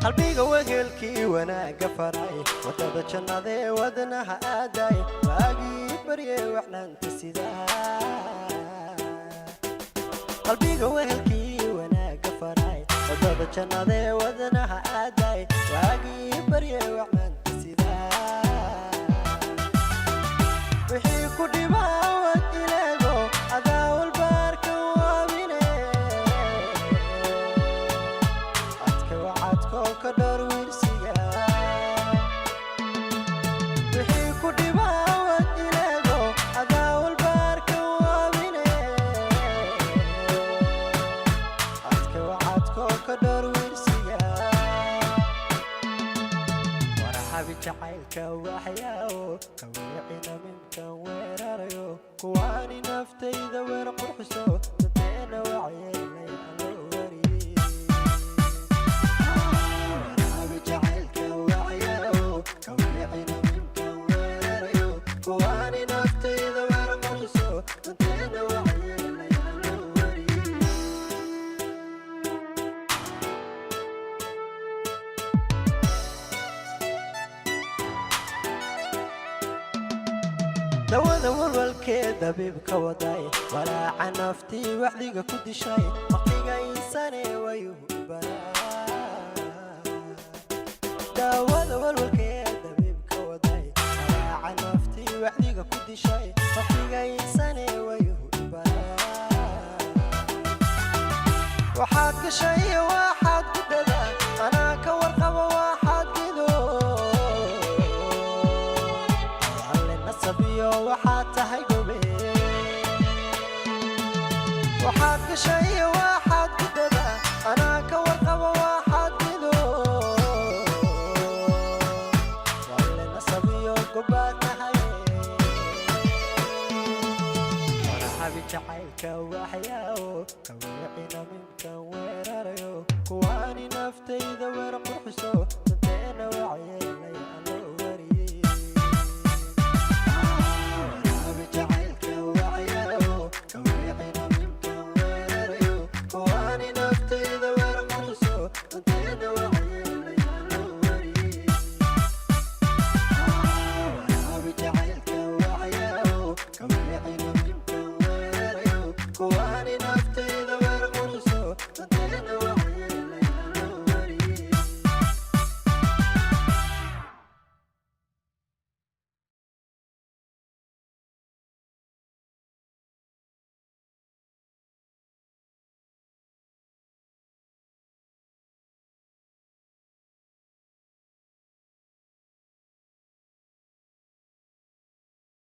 Qalbiga wehelkii wanaagga faray, wadada jannadee wadnaha aaday, waagii barye waxnaanta sidaa. Qalbiga wehelkii wanaagga faray, wadada jannadee wadnaha aaday, waagii barye waxnaanta sidaa. Wixii ku dhibaa wad ileego, adaa walbaarka waabine. Adka wacadkoo ka dhowr wiirsiga. Wixii ku dhibaa wad ileego, adaa walbaarka waabine. Adka wacadkoo ka dhowr wiirsiga. Warxabi jacaylka waxyaawo kaweecina minkan weerarayo, kuwaani naftayda weer qurxiso, danteena waxyeelay allo wariye. Warxabi jacaylka waxyaawo kaweecina minkan weerarayo, kuwaani naftayda weer qurxiso, danteena waxyeelay allo wariye. Dawada walwalkee dabiibka waday, walaaca naftii waxdiga ku dishay, waqtiga insane wayuhu baraa. Daawada walwalkee dabiibka waday, walaaca naftii waxdiga ku dishay, waqtiga insane wayuhu baraa. Waxaad gashay iyo waxaad gudada, anaa ka warqaba waxaad gido. Alle nasabiyo waxaad tahay gobe. Waxaad gashay iyo waxaad gudada, anaa ka warqaba waxaad gido. Alle nasabiyo gobaad tahay. Warxabi jacaylka waxyaawo kaweecina minkan weerarayo, kuwaani naftayda weer qurxiso, danteena waxyeelay.